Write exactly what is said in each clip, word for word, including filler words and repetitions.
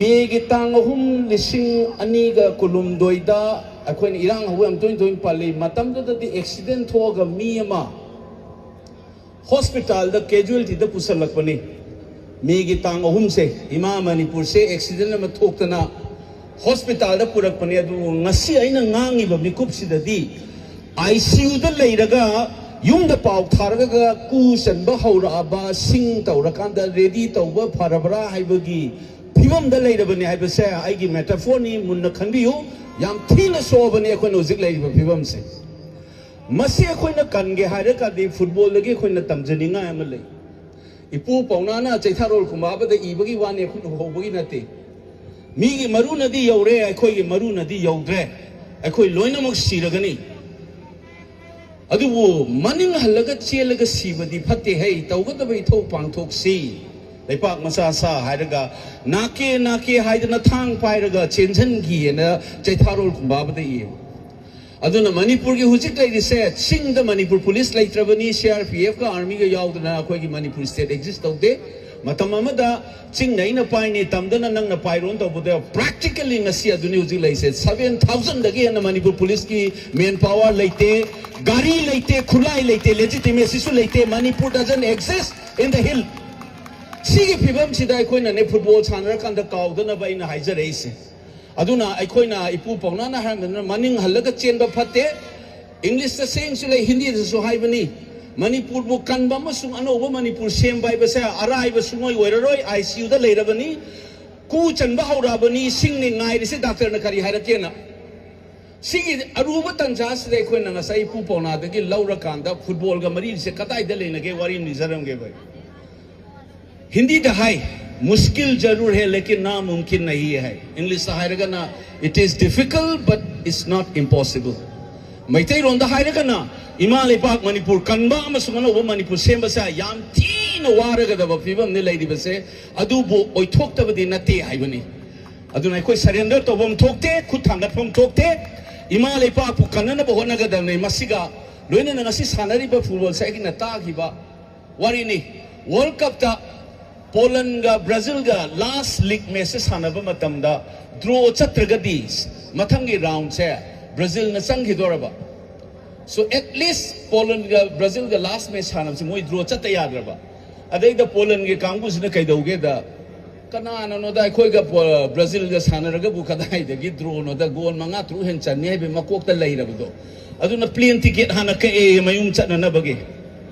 ꯃꯦꯒꯤ ꯇꯥꯡ ꯑꯍꯨꯝ, ꯂꯤꯁꯤꯡ ꯑꯅꯤꯒ ꯀꯨꯟꯍꯨꯝꯗꯣꯏꯗ ꯑꯩꯈꯣꯏꯅ ꯏꯔꯥꯡ ꯍꯧꯕ ꯌꯥꯝ ꯇꯣꯏꯅ ꯇꯣꯏꯅ ꯄꯥꯜꯂꯤ꯫ ꯃꯇꯝꯗꯨꯗꯗꯤ ꯑꯦꯛꯁꯤꯗꯦꯟ ꯊꯣꯛꯑꯒ ꯃꯤ ꯑꯃ ꯍꯣꯁꯄꯤꯇꯥꯜꯗ ꯀꯦꯖꯨꯋꯦꯜꯇꯤꯗ ꯄꯨꯁꯜꯂꯛꯄꯅꯤ꯫ ꯃꯦꯒꯤ ꯇꯥꯡ ꯑꯍꯨꯝꯁꯦ ꯏꯃꯥ ꯃꯅꯤꯄꯨꯔꯁꯦ ꯑꯦꯛꯁꯤꯗꯦꯟ ꯑꯃ ꯊꯣꯛꯇꯅ ꯍꯣꯁꯄꯤꯇꯥꯜꯗ ꯄꯨꯔꯛꯄꯅꯤ꯫ ꯑꯗꯨꯕꯨ ꯉꯁꯤ ꯑꯩꯅ ꯉꯥꯡꯉꯤꯕ ꯃꯤꯀꯨꯞꯁꯤꯗꯗꯤ ꯑꯥꯏ ꯁꯤ ꯌꯨꯗ ꯂꯩꯔꯒ ꯌꯨꯝꯗ ꯄꯥꯎ ꯊꯥꯔꯒ ꯀꯨ ꯆꯟꯕ ꯍꯧꯔꯛꯑꯕ, ꯁꯤꯡ ꯇꯧꯔꯀꯥꯟꯗ ꯔꯦꯗꯤ ꯇꯧꯕ ꯐꯔꯕ꯭ꯔꯥ ꯍꯥꯏꯕꯒꯤ ꯐꯤꯕꯝꯗ ꯂꯩꯔꯕꯅꯤ ꯍꯥꯏꯕꯁꯦ ꯑꯩꯒꯤ ꯃꯦꯇꯥꯐꯣꯔꯅꯤ, ꯃꯨꯟꯅ ꯈꯟꯕꯤꯌꯨ꯫ ꯌꯥꯝ ꯊꯤꯅ ꯁꯣꯛꯑꯕꯅꯤ ꯑꯩꯈꯣꯏꯅ ꯍꯧꯖꯤꯛ ꯂꯩꯔꯤꯕ ꯐꯤꯕꯝꯁꯦ꯫ ꯃꯁꯤ ꯑꯩꯈꯣꯏꯅ ꯀꯟꯒꯦ ꯍꯥꯏꯔꯒꯗꯤ ꯐꯨꯠꯕꯣꯜꯗꯒꯤ ꯑꯩꯈꯣꯏꯅ ꯇꯝꯖꯅꯤꯡꯉꯥꯏ ꯑꯃ ꯂꯩ꯫ ꯏꯄꯨ ꯄꯧꯅꯥꯅ ꯆꯩꯊꯥꯔꯣꯜ ꯈꯨꯝꯕꯥꯕꯗ ꯏꯕꯒꯤ ꯋꯥꯅꯤ, ꯑꯩꯈꯣꯏꯅ ꯎꯍꯧꯕꯒꯤ ꯅꯠꯇꯦ꯫ ꯃꯤꯒꯤ ꯃꯔꯨꯅꯗꯤ ꯌꯧꯔꯦ, ꯑꯩꯈꯣꯏꯒꯤ ꯃꯔꯨꯅꯗꯤ ꯌꯧꯗ꯭ꯔꯦ꯫ ꯑꯩꯈꯣꯏ ꯂꯣꯏꯅꯃꯛ ꯁꯤꯔꯒꯅꯤ꯫ ꯑꯗꯨꯕꯨ ꯃꯅꯤꯡ ꯍꯜꯂꯒ ꯆꯦꯜꯂꯒ ꯁꯤꯕꯗꯤ ꯐꯠꯇꯦ ꯍꯩ, ꯇꯧꯒꯗꯕ ꯏꯊꯧ ꯄꯥꯡꯊꯣꯛꯁꯤ꯫ ꯂꯩꯄꯥꯛ ꯃꯆꯥ ꯁꯥ ꯍꯥꯏꯔꯒ ꯅꯥꯀꯦ ꯅꯥꯀꯦ ꯍꯥꯏꯗꯅ ꯊꯥꯡ ꯄꯥꯏꯔꯒ ꯆꯦꯟꯁꯤꯟꯈꯤꯑꯅ ꯆꯩꯊꯥꯔꯣꯜ ꯈꯨꯝꯕꯥꯕꯗ ꯏꯌꯦꯕ꯫ ꯑꯗꯨꯅ ꯃꯅꯤꯄꯨꯔꯒꯤ ꯍꯧꯖꯤꯛ ꯂꯩꯔꯤꯁꯦ, ꯆꯤꯡꯗ Manipur police ꯂꯩꯇ꯭ꯔꯕꯅꯤ, C R P ꯑꯦꯐꯀ ꯑꯥꯔꯃꯤꯒ ꯌꯥꯎꯗꯅ ꯑꯩꯈꯣꯏꯒꯤ ꯃꯅꯤꯄꯨꯔ ꯁ꯭ꯇꯦꯠ ꯑꯦꯛꯖꯤꯁ ꯇꯧꯗꯦ꯫ ꯃꯇꯝ ꯑꯃꯗ ꯆꯤꯡꯅ ꯑꯩꯅ ꯄꯥꯏꯅꯤ, ꯇꯝꯗꯅ ꯅꯪꯅ ꯄꯥꯏꯔꯣꯅ ꯇꯧꯕꯗ ꯄ꯭ꯔꯦꯛꯇꯤꯀꯦꯜꯂꯤ ꯉꯁꯤ ꯑꯗꯨꯅꯤ ꯍꯧꯖꯤꯛ ꯂꯩꯔꯤꯁꯦ꯫ ꯁꯚꯦꯟ ꯊꯥꯎꯖꯟꯗꯒꯤ ꯍꯦꯟꯅ ꯃꯅꯤꯄꯨꯔ ꯄꯨꯂꯤꯁꯀꯤ ꯃꯦꯟ ꯄꯥꯋꯔ ꯂꯩꯇꯦ, ꯒꯥꯔꯤ ꯂꯩꯇꯦ, ꯈꯨꯠꯂꯥꯏ ꯂꯩꯇꯦ, ꯂꯦꯖꯤꯇꯤꯃꯦꯁꯤꯁꯨ ꯂꯩꯇꯦ꯫ Manipur doesn't exist in the hill꯫ ꯁꯤꯒꯤ ꯐꯤꯕꯝꯁꯤꯗ ꯑꯩꯈꯣꯏꯅꯅꯦ ꯐꯨꯠꯕꯣꯜ ꯁꯥꯟꯅꯔꯀꯥꯟꯗ ꯀꯥꯎꯗꯅꯕ ꯑꯩꯅ ꯍꯥꯏꯖꯔꯛꯏꯁꯦ꯫ ꯑꯗꯨꯅ ꯑꯩꯈꯣꯏꯅ ꯏꯄꯨ ꯄꯧꯅꯥꯅ ꯍꯥꯏꯔꯝꯕꯗꯨꯅ ꯃꯅꯤꯡ ꯍꯜꯂꯒ ꯆꯦꯟꯕ ꯐꯠꯇꯦ꯫ ꯏꯪꯂꯤꯁꯇ ꯁꯦꯡꯁꯨ ꯂꯩ, ꯍꯤꯟꯗꯤꯗꯁꯨ ꯍꯥꯏꯕꯅꯤ꯫ ꯃꯅꯤꯄꯨꯔꯕꯨ ꯀꯟꯕ ꯑꯃꯁꯨꯡ ꯑꯅꯧꯕ ꯃꯅꯤꯄꯨꯔ ꯁꯦꯝꯕ ꯍꯥꯏꯕꯁꯦ ꯑꯔꯥꯏꯕ ꯁꯨꯡꯑꯣꯏ ꯑꯣꯏꯔꯔꯣꯏ꯫ ꯑꯥꯏ ꯁꯤ ꯌꯨꯗ ꯂꯩꯔꯕꯅꯤ, ꯀꯨ ꯆꯟꯕ ꯍꯧꯔꯛꯑꯕꯅꯤ, ꯁꯤꯡꯅꯤ ꯉꯥꯏꯔꯤꯁꯦ ꯗꯥꯛꯇꯔꯅ ꯀꯔꯤ ꯍꯥꯏꯔꯛꯀꯦꯅ꯫ ꯁꯤꯒꯤ ꯑꯔꯨꯕ ꯇꯟꯖꯥꯁꯤꯗ ꯑꯩꯈꯣꯏꯅ ꯉꯁꯥꯏ ꯏꯄꯨ ꯄꯧꯅꯥꯗꯒꯤ ꯂꯧꯔꯀꯥꯟꯗ ꯐꯨꯠꯕꯣꯜꯒ ꯃꯔꯤꯁꯦ ꯀꯗꯥꯏꯗ ꯂꯩꯅꯒꯦ ꯋꯥꯔꯤ ꯑꯃ ꯂꯤꯖꯔꯝꯒꯦꯕ ꯑꯩ꯫ ꯍꯤꯟꯗꯤꯗ ꯍꯥꯏ, "ꯃꯨꯁꯀꯤꯜ ꯖꯔꯨꯔ ꯍꯦ ꯂꯦꯀꯤꯟ ꯅꯥꯃꯨꯝꯀꯤꯟ ꯅꯍꯤ ꯍꯥꯏ"꯫ ꯏꯪꯂꯤꯁꯇ ꯍꯥꯏꯔꯒꯅ, "It is difficult but it's not impossible"꯫ ꯃꯩꯇꯩꯂꯣꯟꯗ ꯍꯥꯏꯔꯒꯅ, ꯏꯃꯥ ꯂꯩꯄꯥꯛ ꯃꯅꯤꯄꯨꯔ ꯀꯟꯕ ꯑꯃꯁꯨꯡ ꯑꯅꯧꯕ ꯃꯅꯤꯄꯨꯔ ꯁꯦꯝꯕꯁꯦ ꯌꯥꯝ ꯊꯤꯅ ꯋꯥꯔꯒꯗꯕ ꯐꯤꯕꯝꯅꯤ ꯂꯩꯔꯤꯕꯁꯦ, ꯑꯗꯨꯕꯨ ꯑꯣꯏꯊꯣꯛꯇꯕꯗꯤ ꯅꯠꯇꯦ ꯍꯥꯏꯕꯅꯤ꯫ ꯑꯗꯨꯅ ꯑꯩꯈꯣꯏ ꯁꯔꯦꯟꯗꯔ ꯇꯧꯐꯝ ꯊꯣꯛꯇꯦ, ꯈꯨꯠ ꯊꯥꯡꯒꯠꯐꯝ ꯊꯣꯛꯇꯦ꯫ ꯏꯃꯥ ꯂꯩꯄꯥꯛꯄꯨ ꯀꯟꯅꯅꯕ ꯍꯣꯠꯅꯒꯗꯕꯅꯤ꯫ ꯃꯁꯤꯒ ꯂꯣꯏꯅꯅ ꯉꯁꯤ ꯁꯥꯟꯅꯔꯤꯕ ꯐꯨꯠꯕꯣꯜꯁꯦ ꯑꯩꯒꯤꯅ ꯇꯥꯈꯤꯕ ꯋꯥꯔꯤꯅꯤ꯫ ꯋꯥꯔꯜ ꯀꯞꯇ ꯄꯣꯂꯟꯒ ꯕ꯭ꯔꯥꯖꯤꯜꯒ ꯂꯥꯁ ꯂꯤꯒ ꯃꯦꯠꯆꯁꯦ ꯁꯥꯟꯅꯕ ꯃꯇꯝꯗ ꯗ꯭ꯔꯣ ꯆꯠꯇ꯭ꯔꯒꯗꯤ ꯃꯊꯪꯒꯤ ꯔꯥꯎꯟꯁꯦ ꯕ꯭ꯔꯥꯖꯤꯜꯅ ꯆꯪꯈꯤꯗꯣꯔꯕ꯫ So at least ꯄꯣꯂꯟꯒ ꯕ꯭ꯔꯥꯖꯤꯜꯒ ꯂꯥꯁ ꯃꯦꯠꯆ ꯁꯥꯟꯅꯕꯁꯦ ꯃꯣꯏ ꯗ꯭ꯔꯣ ꯆꯠꯇ ꯌꯥꯗ꯭ꯔꯕ꯫ ꯑꯗꯩꯗ ꯄꯣꯂꯟꯒꯤ ꯀꯥꯡꯕꯨꯁꯤꯅ ꯀꯩꯗꯧꯒꯦꯗ, ꯀꯅꯥꯅꯅꯣꯗ ꯑꯩꯈꯣꯏꯒ ꯄꯣ- ꯕ꯭ꯔꯥꯖꯤꯜꯒ ꯁꯥꯟꯅꯔꯒꯕꯨ ꯀꯗꯥꯏꯗꯒꯤ ꯗ꯭ꯔꯣꯅꯣꯗ, ꯒꯣꯜ ꯃꯉꯥ ꯇꯔꯨꯛ ꯍꯦꯟꯅ ꯆꯟꯅꯤ ꯍꯥꯏꯕꯒꯤ ꯃꯀꯣꯛꯇ ꯂꯩꯔꯕꯗꯣ꯫ ꯑꯗꯨꯅ ꯄ꯭ꯂꯦꯟ ꯇꯤꯀꯦꯠ ꯍꯥꯟꯅ ꯀꯛꯑꯦ ꯃꯌꯨꯝ ꯆꯠꯅꯅꯕꯒꯤ꯫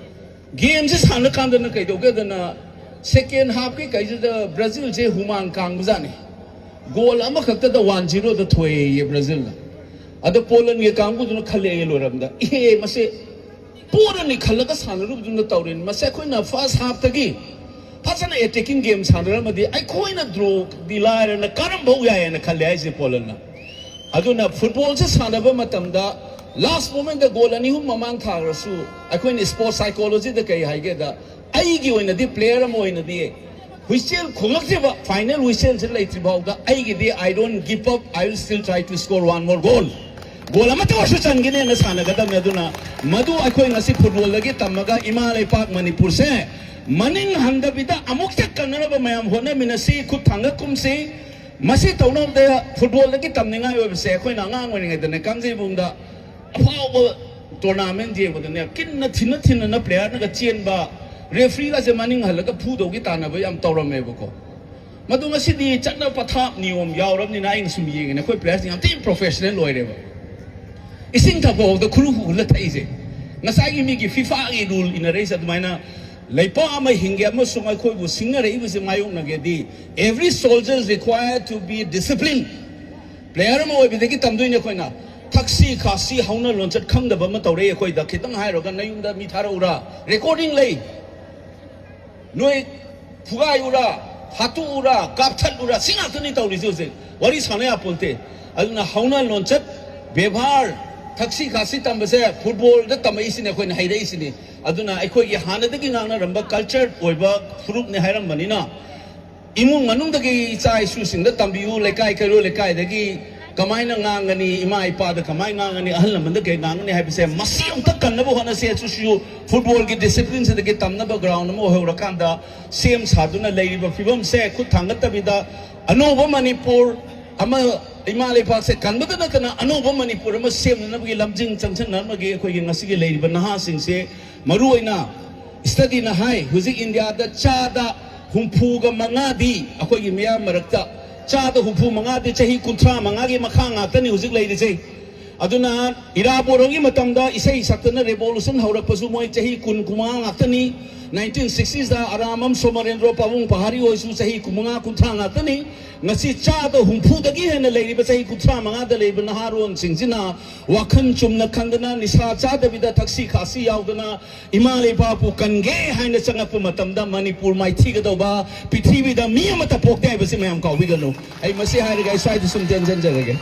ꯒꯦꯝꯁꯦ ꯁꯥꯟꯅ ꯀꯥꯟꯗꯅ ꯀꯩꯗꯧꯒꯦꯗꯅ, ꯁꯦꯀꯦꯟ ꯍꯥꯞꯀꯤ ꯀꯩꯁꯤꯗ ꯕ꯭ꯔꯥꯖꯤꯜꯁꯦ ꯍꯨꯃꯥꯡ ꯀꯥꯡꯕꯖꯥꯠꯅꯤ꯫ ꯒꯣꯜ ꯑꯃꯈꯛꯇꯗ ꯋꯥꯟ ꯖꯤꯔꯣꯗ ꯊꯣꯏꯌꯦ ꯕ꯭ꯔꯥꯖꯤꯜꯅ꯫ ꯑꯗꯣ ꯄꯣꯂꯟꯒꯤ ꯀꯥꯡꯕꯨꯗꯨꯅ ꯈꯜꯂꯛꯑꯦ ꯂꯣꯏꯔꯝꯗ, "ꯏꯍꯦ, ꯃꯁꯦ ꯄꯣꯔꯅꯤ ꯈꯜꯂꯒ ꯁꯥꯟꯅꯔꯨꯕꯗꯨꯅ ꯇꯧꯔꯤꯅꯤ꯫ ꯃꯁꯦ ꯑꯩꯈꯣꯏꯅ ꯐꯥꯔꯁ ꯍꯥꯞꯇꯒꯤ ꯐꯖꯅ ꯑꯦꯇꯦꯀꯤꯡ ꯒꯦꯝ ꯁꯥꯟꯅꯔꯝꯃꯗꯤ ꯑꯩꯈꯣꯏꯅ ꯗ꯭ꯔꯣꯗꯤ ꯂꯥꯏꯔꯅ ꯀꯥꯔꯝꯕ ꯌꯥꯏꯌꯦꯅ ꯈꯜꯂꯦ" ꯍꯥꯏꯁꯦ ꯄꯣꯂꯟꯅ꯫ ꯑꯗꯨꯅ ꯐꯨꯠꯕꯣꯜꯁꯦ ꯁꯥꯟꯅꯕ ꯃꯇꯝꯗ ꯂꯥꯁ ꯃꯣꯃꯦꯟꯗ ꯒꯣꯜ ꯑꯅꯤ ꯑꯍꯨꯝ ꯃꯃꯥꯡ ꯊꯥꯈ꯭ꯔꯁꯨ, ꯑꯩꯈꯣꯏꯅ ꯁ꯭ꯄꯣꯔꯠꯁ ꯁꯥꯏꯀꯣꯂꯣꯖꯤꯗ ꯀꯩ ꯍꯥꯏꯒꯦꯗ, ꯑꯩꯒꯤ ꯑꯣꯏꯅꯗꯤ, ꯄ꯭ꯂꯦꯌꯔ ꯑꯃ ꯑꯣꯏꯅꯗꯤ, ꯍꯨꯏꯁꯦꯜ ꯈꯣꯡꯂꯛꯇ꯭ꯔꯤꯕ, ꯐꯥꯏꯅꯦꯜ ꯍꯨꯏꯁꯦꯜꯁꯦ ꯂꯩꯇ꯭ꯔꯤ ꯐꯥꯎꯗ, "ꯑꯩꯒꯤꯗꯤ, I don't give up, I will still try to score one more goal." Goal ꯑꯃꯇ ꯑꯣꯏꯔꯁꯨ ꯆꯟꯒꯅꯦꯅ ꯁꯥꯟꯅꯒꯗꯕꯅꯤ꯫ ꯑꯗꯨꯅ ꯃꯗꯨ ꯑꯩꯈꯣꯏ ꯉꯁꯤ ꯐꯨꯠꯕꯣꯜꯗꯒꯤ ꯇꯝꯃꯒ ꯏꯃꯥ ꯂꯩꯄꯥꯛ ꯃꯅꯤꯄꯨꯔꯁꯦ ꯃꯅꯤꯡ ꯍꯟꯗꯕꯤꯗ ꯑꯃꯨꯛꯇ ꯀꯟꯅꯅꯕ ꯃꯌꯥꯝ ꯍꯣꯠꯅꯃꯤꯟꯅꯁꯤ, ꯈꯨꯠ ꯊꯥꯡꯒꯠ ꯀꯨꯝꯁꯤ꯫ ꯃꯁꯤ ꯇꯧꯅꯕꯗ ꯐꯨꯠꯕꯣꯜꯗꯒꯤ ꯇꯝꯅꯤꯡꯉꯥꯏ ꯑꯣꯏꯕꯁꯦ ꯑꯩꯈꯣꯏꯅ ꯑꯉꯥꯡ ꯑꯣꯏꯔꯤꯉꯩꯗꯅꯦ, ꯀꯥꯡꯖꯩꯕꯨꯡꯗ ꯑꯐꯥꯎꯕ ꯇꯣꯔꯅꯥꯃꯦꯟ ꯌꯦꯡꯕꯗꯅꯦ, ꯀꯤꯟꯅ ꯊꯤꯟꯅ ꯊꯤꯟꯅꯅ ꯄ꯭ꯂꯦꯌꯔꯅꯒ ꯆꯦꯟꯕ, ꯔꯦꯐ꯭ꯔꯤꯒꯁꯦ ꯃꯅꯤꯡ ꯍꯜꯂꯒ ꯐꯨꯗꯧꯒꯤ ꯇꯥꯟꯅꯕ ꯌꯥꯝ ꯇꯧꯔꯝꯃꯦꯕꯀꯣ꯫ ꯃꯗꯨ ꯉꯁꯤꯗꯤ ꯆꯠꯅ ꯄꯊꯥꯞ ꯅꯤꯌꯣꯝ ꯌꯥꯎꯔꯕꯅꯤꯅ ꯑꯩꯅ ꯁꯨꯝ ꯌꯦꯡꯉꯦꯅꯦ, ꯑꯩꯈꯣꯏ ꯄ꯭ꯂꯦꯌꯔꯁꯤꯡ ꯌꯥꯝ ꯊꯤꯅ ꯄ꯭ꯔꯣꯐꯦꯁꯅꯦꯜ ꯑꯣꯏꯔꯦꯕ꯫ ꯏꯁꯤꯡ ꯊꯛꯄ ꯐꯥꯎꯗ ꯈꯨꯔꯨ ꯈꯨꯔꯨꯂ ꯊꯛꯏꯁꯦ꯫ ꯉꯁꯥꯏꯒꯤ ꯃꯤꯒꯤ ꯐꯤꯐꯥꯒꯤ ꯔꯨꯜ ꯏꯟꯅꯔꯛꯏꯁꯦ ꯑꯗꯨꯃꯥꯏꯅ ꯂꯩꯄꯥꯛ ꯑꯃ ꯍꯤꯡꯒꯦ ꯑꯃꯁꯨꯡ ꯑꯩꯈꯣꯏꯕꯨ ꯁꯤꯡꯅꯔꯛꯏꯕꯁꯦ ꯃꯥꯌꯣꯛꯅꯒꯦꯗꯤ, every soldier is required to be disciplined꯫ Player ꯑꯃ ꯑꯣꯏꯕꯗꯒꯤ ꯇꯝꯗꯣꯏꯅꯦ ꯑꯩꯈꯣꯏꯅ꯫ ꯊꯛꯁꯤ ꯈꯥꯁꯤ ꯍꯧꯅ ꯂꯣꯟꯆꯠ ꯈꯪꯗꯕ ꯑꯃ ꯇꯧꯔꯛꯏ ꯑꯩꯈꯣꯏꯗ꯫ ꯈꯤꯇꯪ ꯍꯥꯏꯔꯨꯔꯒ ꯅꯌꯨꯝꯗ ꯃꯤ ꯊꯥꯔꯛꯎꯔꯥ? ꯔꯦꯀꯣꯔꯗꯤꯡ ꯂꯩ꯫ ꯅꯣꯏ ꯐꯨꯒꯥꯏꯎꯔꯥ, ꯍꯥꯠꯇꯣꯛꯎꯔꯥ, ꯀꯥꯞꯊꯠꯂꯨꯔꯥ, ꯁꯤ ꯉꯥꯛꯇꯅꯤ ꯇꯧꯔꯤꯁꯦ ꯍꯧꯖꯤꯛ꯫ ꯋꯥꯔꯤ ꯁꯥꯟꯅ ꯌꯥꯄꯣꯟꯇꯦ꯫ ꯑꯗꯨꯅ ꯍꯧꯅ ꯂꯣꯟꯆꯠ, ꯕꯦꯕꯥꯔ, ꯊꯛꯁꯤ ꯈꯥꯁꯤ ꯇꯝꯕꯁꯦ ꯐꯨꯠꯕꯣꯜꯗ ꯇꯝꯃꯛꯏꯁꯤꯅꯦ, ꯑꯩꯈꯣꯏꯅ ꯍꯩꯔꯛꯏꯁꯤꯅꯦ꯫ ꯑꯗꯨꯅ ꯑꯩꯈꯣꯏꯒꯤ ꯍꯥꯟꯅꯗꯒꯤ ꯉꯥꯡꯅꯔꯝꯕ ꯀꯜꯆꯔ ꯑꯣꯏꯕ ꯐꯨꯔꯨꯞꯅꯦ ꯍꯥꯏꯔꯝꯕꯅꯤꯅ, ꯏꯃꯨꯡ ꯃꯅꯨꯡꯗꯒꯤ ꯏꯆꯥ ꯏꯁꯨꯁꯤꯡꯗ ꯇꯝꯕꯤꯌꯨ, ꯂꯩꯀꯥꯏ ꯀꯩꯔꯣꯏ ꯂꯩꯀꯥꯏꯗꯒꯤ ꯀꯃꯥꯏꯅ ꯉꯥꯡꯒꯅꯤ, ꯏꯃꯥ ꯏꯄꯥꯗ ꯀꯃꯥꯏꯅ ꯉꯥꯡꯒꯅꯤ, ꯑꯍꯜ ꯂꯃꯟꯗ ꯀꯩ ꯉꯥꯡꯒꯅꯤ ꯍꯥꯏꯕꯁꯦ, ꯃꯁꯤ ꯑꯃꯨꯛꯇ ꯀꯟꯅꯕ ꯍꯣꯠꯅꯁꯤ꯫ ꯑꯗꯨꯁꯨ ꯐꯨꯠꯕꯣꯜꯒꯤ ꯗꯤꯁꯤꯄ꯭ꯂꯤꯟꯁꯤꯗꯒꯤ ꯇꯝꯅꯕ ꯒ꯭ꯔꯥꯎꯟ ꯑꯃ ꯑꯣꯏꯍꯧꯔꯀꯥꯟꯗ ꯁꯦꯝ ꯁꯥꯗꯨꯅ ꯂꯩꯔꯤꯕ ꯐꯤꯕꯝꯁꯦ ꯈꯨꯠ ꯊꯥꯡꯒꯠꯇꯕꯤꯗ, ꯑꯅꯧꯕ ꯃꯅꯤꯄꯨꯔ ꯑꯃ, ꯏꯃꯥ ꯂꯩꯕꯥꯛꯁꯦ ꯀꯟꯕꯗ ꯅꯠꯇꯅ ꯑꯅꯧꯕ ꯃꯅꯤꯄꯨꯔ ꯑꯃ ꯁꯦꯝꯅꯅꯕꯒꯤ ꯂꯝꯖꯤꯡ ꯆꯪꯁꯤꯟꯅꯅꯕꯒꯤ ꯑꯩꯈꯣꯏꯒꯤ ꯉꯁꯤꯒꯤ ꯂꯩꯔꯤꯕ ꯅꯍꯥꯁꯤꯡꯁꯦ, ꯃꯔꯨꯑꯣꯏꯅ ꯁ꯭ꯇꯗꯤꯅ ꯍꯥꯏ, ꯍꯧꯖꯤꯛ ꯏꯟꯗꯤꯌꯥꯗ ꯆꯥꯗ ꯍꯨꯝꯐꯨꯒ ꯃꯉꯥꯗꯤ ꯑꯩꯈꯣꯏꯒꯤ ꯃꯤꯌꯥꯝ ꯃꯔꯛꯇ, ꯆꯥꯗ ꯍꯨꯝꯐꯨ ꯃꯉꯥꯗꯤ ꯆꯍꯤ ꯀꯨꯟꯊ꯭ꯔꯥ ꯃꯉꯥꯒꯤ ꯃꯈꯥ ꯉꯥꯛꯇꯅꯤ ꯍꯧꯖꯤꯛ ꯂꯩꯔꯤꯁꯦ꯫ ꯑꯗꯨꯅ ꯏꯔꯥꯕꯣꯔꯣꯒꯤ ꯃꯇꯝꯗ ꯏꯁꯩ ꯁꯛꯇꯅ ꯔꯦꯚꯣꯂꯨꯁꯟ ꯍꯧꯔꯛꯄꯁꯨ ꯃꯣꯏ ꯆꯍꯤ ꯀꯨꯟ ꯀꯨꯟꯃꯉꯥ ꯉꯥꯛꯇꯅꯤ꯫ ꯅꯥꯏꯟꯇꯤꯟ ꯁꯤꯛꯁꯇꯤꯁꯇ ꯑꯔꯥꯃꯝ ꯁꯣꯃꯔꯦꯟꯗ꯭ꯔꯣ ꯄꯥꯕꯨꯡ ꯄꯍꯥꯔꯤ ꯍꯣꯏꯁꯨ ꯆꯍꯤ ꯀꯨꯟꯃꯉꯥ ꯀꯨꯟꯊ꯭ꯔꯥ ꯉꯥꯛꯇꯅꯤ꯫ ꯉꯁꯤ ꯆꯥꯗ ꯍꯨꯝꯐꯨꯗꯒꯤ ꯍꯦꯟꯅ ꯂꯩꯔꯤꯕ ꯆꯍꯤ ꯀꯨꯟꯊ꯭ꯔꯥ ꯃꯉꯥꯗ ꯂꯩꯔꯤꯕ ꯅꯍꯥꯔꯣꯟꯁꯤꯡꯁꯤꯅ ꯋꯥꯈꯜ ꯆꯨꯝꯅ ꯈꯟꯗꯅ, ꯅꯤꯁꯥ ꯆꯥꯗꯕꯤꯗ, ꯊꯛꯁꯤ ꯈꯥꯁꯤ ꯌꯥꯎꯗꯅ ꯏꯃꯥ ꯂꯩꯕꯥꯛꯄꯨ ꯀꯟꯒꯦ ꯍꯥꯏꯅ ꯆꯪꯉꯛꯄ ꯃꯇꯝꯗ ꯃꯅꯤꯄꯨꯔ ꯃꯥꯏꯊꯤꯒꯗꯧꯕ ꯄ꯭ꯔꯤꯊꯤꯕꯤꯗ ꯃꯤ ꯑꯃꯠꯇ ꯄꯣꯛꯇꯦ ꯍꯥꯏꯕꯁꯤ ꯃꯌꯥꯝ ꯀꯥꯎꯕꯤꯒꯅꯨ꯫ ꯑꯩ ꯃꯁꯤ ꯍꯥꯏꯔꯒ ꯑꯩ ꯁ꯭ꯋꯥꯏꯗ ꯁꯨꯝ ꯇꯦꯟꯖꯟꯖꯔꯒꯦ꯫